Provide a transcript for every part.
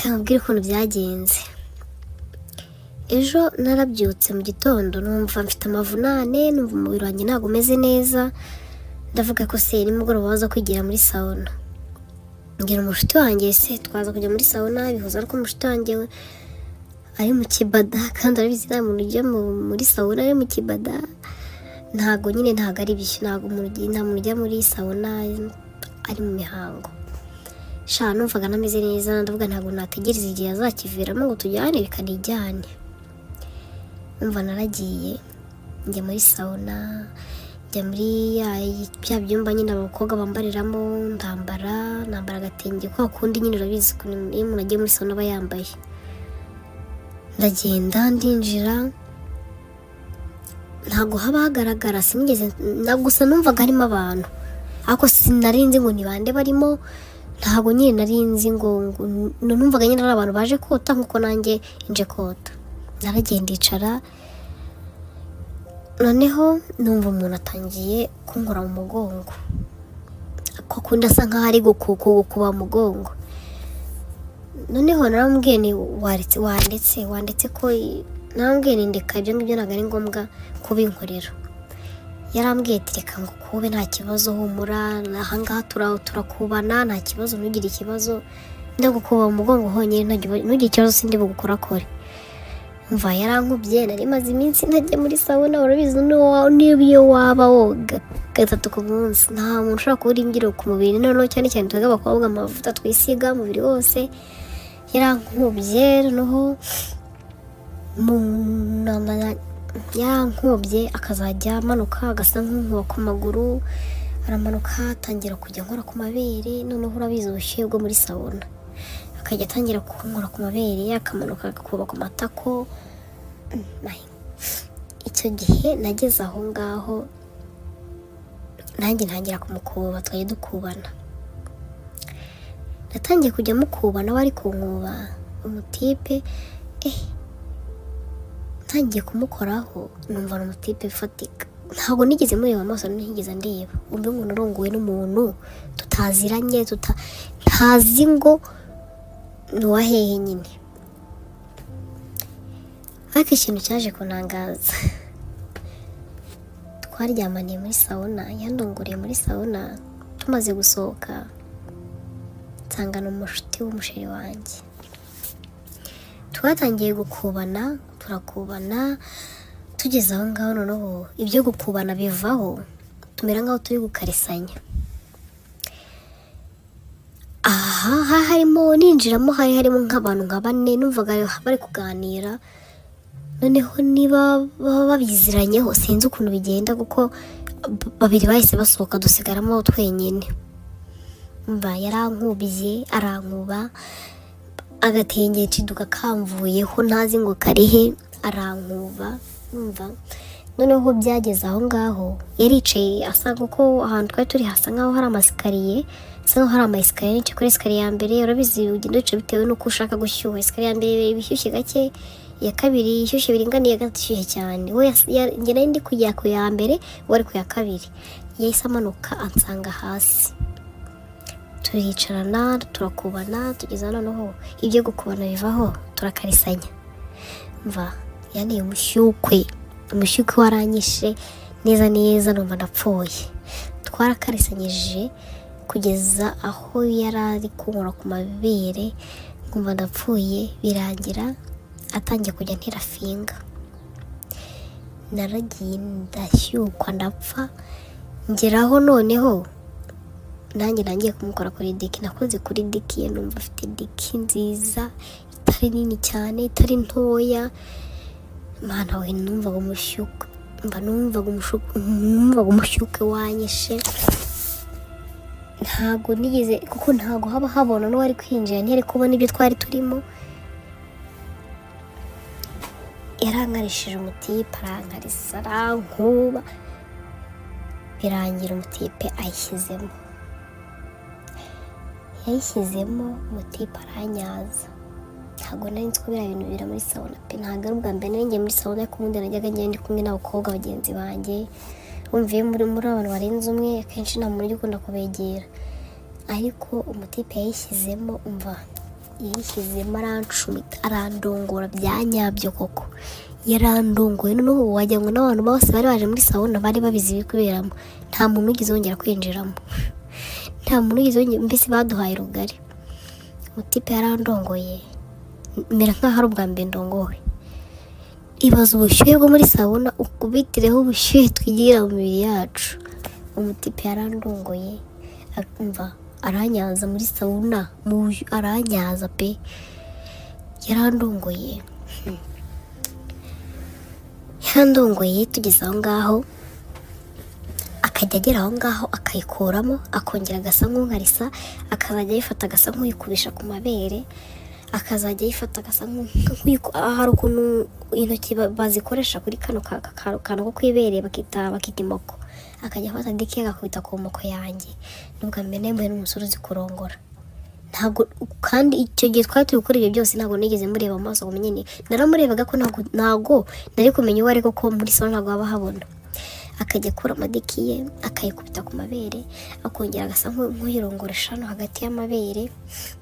Reka nkubwire ukuntu byagenze. Ejo narabyutse mu gitondo, numva mfite amavunane, numva umubiri wanjye ntabwo umeze neza. Ndavuga ko se nimugoroba waza kwigira muri sauna. Mbwira umushuti wanjye se twaza kujya muri sauna, bihuza ko umushuti wanjye we ari mu kibada, kandi arabizi nta muntu ujya muri sauna ari mu kibada. Ntabwo nyine, ntabwo ari byo, ntabwo nta muntu ujya muri sauna ari mu mihango. Sha, numvaga ntameze neza, ndavuga ntabwo nategereza igihe azakiviramo ngo tujyane, reka nijyane. Umva, naragiye njya muri sauna, njya muri bya byumba nyine abakobwa bambariramo, ndambara, nambara agatenge kwa kundi nyine, urabizi ukuntu iyo umuntu agiye muri sauna aba yambaye. Ndagenda ndinjira, ntabwo haba hagaragara, sinigeze na gusa numvaga harimo abantu, ariko sinari nzi ngo ni bande barimo. Ntabwo nyine nari nzi ngo numvaga nyine ari abantu baje kota nkuko nanjye nje kota. Naragiye ndicara, noneho numva umuntu atangiye kunkora mu mugongo, ko kundi asa nkaho ari gukuba mugongo. Noneho naramubwiye ni waretse, wandetse ko naramubwiye ni ndeka, ibyo ngibyo ntabwo ari ngombwa kubinkorera. Yarambwiye ati: "Reka ngo kube, nta kibazo, humura, ahangaha turakubana, nta kibazo, ntugire ikibazo, ndagukuba mu mugongo honyine, ntugire ikibazo, sindi bugukorakore." Mva, yarankubye. Nari maze iminsi ntajya muri sauna. Urabizi, niba iyo waba woga gatatu ku munsi, nta muntu ushobora kubura imbyiro ku mubiri, noneho cyane cyane twebwe abakobwa, amavuta twisiga umubiri wose. Yarankubye, noneho yarankubye, akazajya amanuka agasa nk'unkuba ku maguru, aramanuka atangira kujya nkora ku mabere. Noneho urabizi ubushyuhe bwo muri sauna, akajya atangira kunkora ku mabere, akamanuka agakuba ku matako. Icyo gihe nageze aho ngaho nanjye ntangira kumukuba, twajya dukubana. Natangiye kujya mukuba, nawe ari kunkuba. Umutipe, ntangiye kumukoraho numva ni umutipe ufatika. Ntabwo nigeze mureba amaso, ntigeze ndeba. Umve, umuntu urongowe n'umuntu tutaziranye, ntazi ngo ni uwa hehe nyine. Ariko ikintu cyaje kuntangaza, twaryamaniye muri sauna, yandongoreye muri sauna. Tumaze gusohoka nsanga ni umushuti w'umusheri wanjye. Twatangiye gukubana, turakubana, tugeze aho ngaho noneho ibyo gukubana bivaho, tumera nk'aho turi gukarisanya. Aha harimo ninjiramo, hari harimo nk'abantu nka bane, numvaga bari kuganira. Noneho niba baba babiziranyeho, sinzi ukuntu bigenda, kuko babiri bahise basohoka, dusigaramo twenyine. Mva, yarankubye, arankuba, agatenge nshiduka kamvuyeho, ntazi ngo karihe. Arankuba, numva noneho byageze aho ngaho yaricaye, asa kuko ahantu twari turi hasa nkaho hari amasikariye, asa nkaho hari amaesikariye. Nicaye kuri esikariye ya mbere. Urabizi, ugenda wicaye bitewe n'uko ushaka gushyuha. Esikariye ya mbere iba ishyushye gake, iya kabiri ishyushye biringaniye, iya gatatu ishyushye cyane. We njye nari ndi kujya ku ya mbere, we ari ku ya kabiri. Yahise amanuka ansanga hasi, turicarana, turakubana, tugeza noneho ibyo gukubana bivaho, turakarisanya. Mva, yanteye umushyukwe, umushyukwe waranyishe neza neza, numva ndapfuye. Twarakarisanyije kugeza aho yari ari kunkora ku mabere, nkumva ndapfuye. Birangira atangiye kujya antera finger. Naragiye ndashyukwa ndapfa, ngeraho noneho nanjye nangiye kumukora kuri dick. Nakoze kuri dick ye, numva afite dick nziza, itari nini cyane, itari ntoya. Mana we, numvaga umushyukwe, mba numvaga umushyukwe wanyishe. Ntago nigeze, kuko ntago haba habona, n'uwari kwinjira ntiyari kubona ibyo twari turimo. Yarankarishije umutipe, arankarisa, arankuba, birangira umutipe ayishyizemo. Yayishyizemo, umutipe aranyaza. Ntabwo nari nzi ko biriya bintu bibera muri sauna pe. Ntabwo ari ubwa mbere nari ngiye muri sauna, ariko ubundi najyaga ngenda ndi kumwe n'abakobwa bagenzi banjye. Wumva, iyo muri abantu barenze umwe, akenshi nta muntu ujya ukunda kubegera. Ariko umutipe yayishyizemo, umva. Yayishyizemo arancumita, arandongora bya nyabyo koko, yarandongoye. Noneho wagira ngo n'abantu bose bari baje muri sauna bari babizi ibiri kuberamo. Nta muntu wigeze wongera kwinjiramo, nta muntu wigeze wongera. Mbese baduhaye rugari. Umutipe yarandongoye mera nk'aho ari ubwa mbere ndongowe. Ibaza ubushyuhe bwo muri sauna, ukubitireho ubushyuhe twigirira mu mibiri yacu. Umutipe yarandongoye, umva, aranyaza muri sauna, aranyaza pe, yarandongoye, yarandongoye. Tugeze aho ngaho, akajya agera aho ngaho akayikuramo, akongera agasa nk'unkarisa, akazajya ayifata agasa nk'uyikubisha ku mabere, akazajya ayifata agasa hari ukuntu intoki bazikoresha kuri kano kantu ko kwibere bakita imoko, akajya afata dick agakubita ku moko yanjye. Ni ubwa mbere nari mpuye n'umusore uzi kurongora. Ntabwo kandi icyo gihe twari turi gukora ibyo byose, ntabwo nigeze mureba mu maso ngo menye ni naramurebaga ko ntabwo nari kumenya uwo ari, kuko muri sauna ntabwo haba habona. Akajya akura amadick ye akayikubita ku mabere, akongera agasa nk'uyirongoresha hano hagati y'amabere.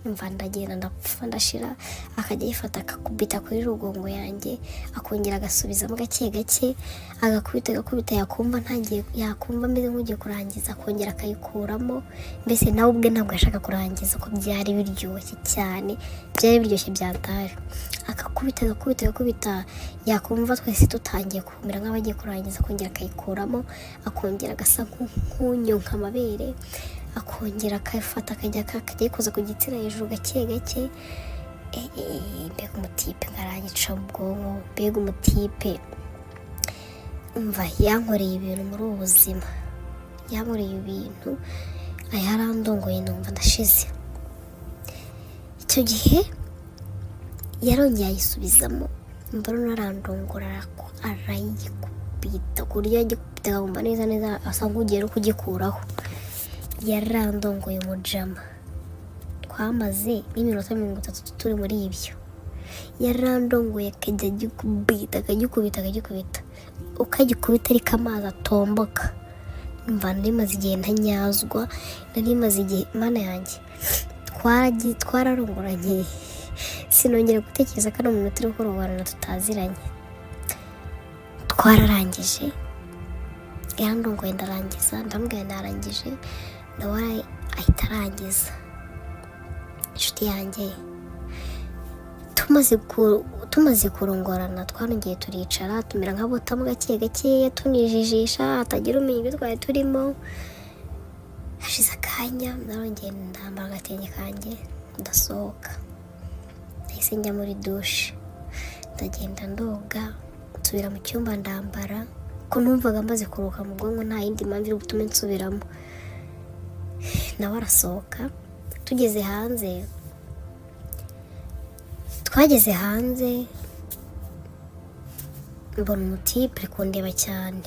Umva, ndagenda ndapfa ndashira. Akajya ayifata akakubita kuri rugongo yanjye, akongera agasubizamo gake gake, agakubita, agakubita, yakumva ntangiye, yakumva ameze nk'ugiye kurangiza, akongera akayikuramo. Mbese nawe ubwe ntabwo yashaka kurangiza, ko byari biryoshye cyane, byari biryoshye byatari. Agakubita, agakubita, agakubita, yakumva twese dutangiye kumera nk'abagiye kurangiza, akongera akayikuramo, akongera agasa nk'unyonka amabere, akongera akayifata akajya ayikoza ku gitsina hejuru gake gake. Mbega umutipe, ngaranyica mu bwonko! Mbega umutipe! Umva, yankoreye ibintu muri ubu buzima, yankoreye ibintu, yarandongoye numva ndashize. Icyo gihe yarongeye ayisubizamo, mba noneho arandongora, arayikubita ku buryo yagikubita akumva neza neza asa nk'ugiye no kugikuraho. Yarandongoye umujama, twamaze nk'iminota 30 turi muri ibyo. Yarandongoye, akajya agikubita, akagikubita, akagikubita, uko agikubita ariko amazi atomboka. Mva, nari maze igihe ntanyazwa, nari maze igihe, Mana yanjye. Twararongoranye, sinongera gutekereza ko ari umuntu turi kurongorana tutaziranye. Twararangije, yarandongoye ndarangiza, ndamubwira narangije, nawe ahita arangiza. Inshuti yanjye, tumaze kurongorana, twarongeye turicara, tumera nk'abotamo gake gakeya, tunijijisha hatagira umenya ibyo twari turimo. Hashize akanya, narongeye ndambara agatenge kanjye, ndasohoka. Nahise njya muri douche, ndagenda ndoga, nsubira mu cyumba ndambara, ko numvaga maze kuruhuka mu bwonko, nta yindi mpamvu iri butume nsubiramo. Nawe arasohoka. Tugeze hanze, twageze hanze, mbona umutipe ari kundeba cyane.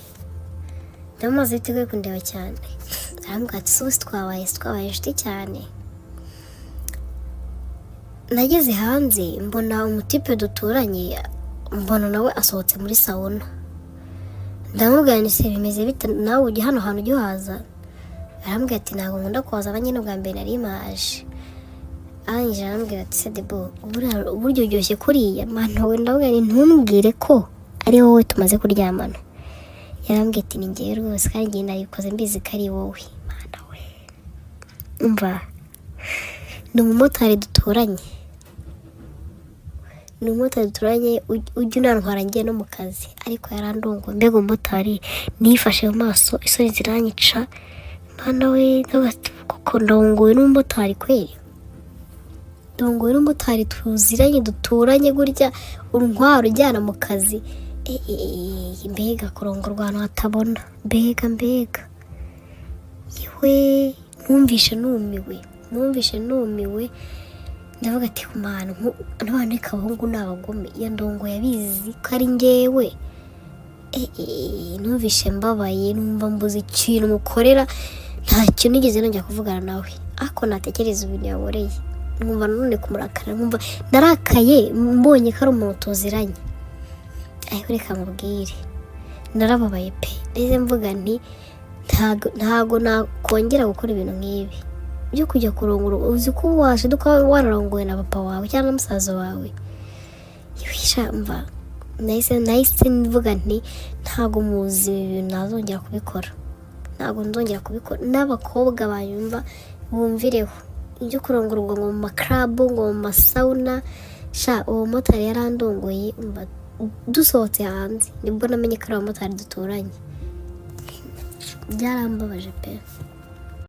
Ndamubaza bite ko ari kundeba cyane? Arambwira ati: "Susi twabaye inshuti cyane." Nageze hanze mbona umutipe duturanye, mbona nawe asohotse muri sauna. Ndamubwira nti: "Se bimeze bite? Nawe ujya hano hantu, ujya uhaza?" Arambwira ati: "Ntabwo nkunda kuhaza, nanjye ni ubwa mbere nari mpaje." Arangije arambwira ati: "Se Debo, uburyo uryoshye kuriya, Mana we!" Ndamubwira nti: "Ntumbwire ko ari wowe tumaze kuryamana." Yarambwiye ati: "Ni njyewe rwose, kandi njye nabikoze mbizi ko ari wowe." Mana we! Umva, ni umumotari duturanye, ni umumotari duturanye ujya unantwara ngiye no mu kazi, ariko yarandongoye. Mbega umumotari! Nifashe mu maso, isoni ziranyica. Mana we! Ndavuga ati: "Koko ndongowe n'umumotari kweri? Ndongowe n'umumotari tuziranye, duturanye gutya, untwara ujyana mu kazi?" Mbega kurongorwa ahantu hatabona! Mbega, mbega yewe! Numvishe numiwe, numvishe numiwe. Ndavuga ati: "Mana, n'abantu reka, abahungu ni abagome, iyo ndongo yabizi ko ari njyewe." Numvishe mbabaye, numva mbuze ikintu mukorera. Nta kintu nigeze nongera kuvugana nawe, ariko natekereza ibintu yankoreye nkumva nanone kumurakara, nkumva narakaye mbonye ko ari umuntu tuziranye. Ariko reka mubwire, narababaye pe. Ndetse mvuga nti: Ntago nakongera gukora ibintu nk'ibi." byo kujya kurongora, uzi ko washiduka wararongowe na papa wawe cyangwa na musaza wawe. Sha mva, nahise mvuga nti ntabwo muzi, ibi bintu ntazongera kubikora, ntabwo nzongera kubikora. N'abakobwa bayumva bumvireho ibyo kurongorwa ngo mu ma club, ngo mu ma sauna. Sha, uwo mumotari yarandongoye. Umva, dusohotse hanze nibwo namenye ko ari abamotari duturanye. Byarambabaje pe.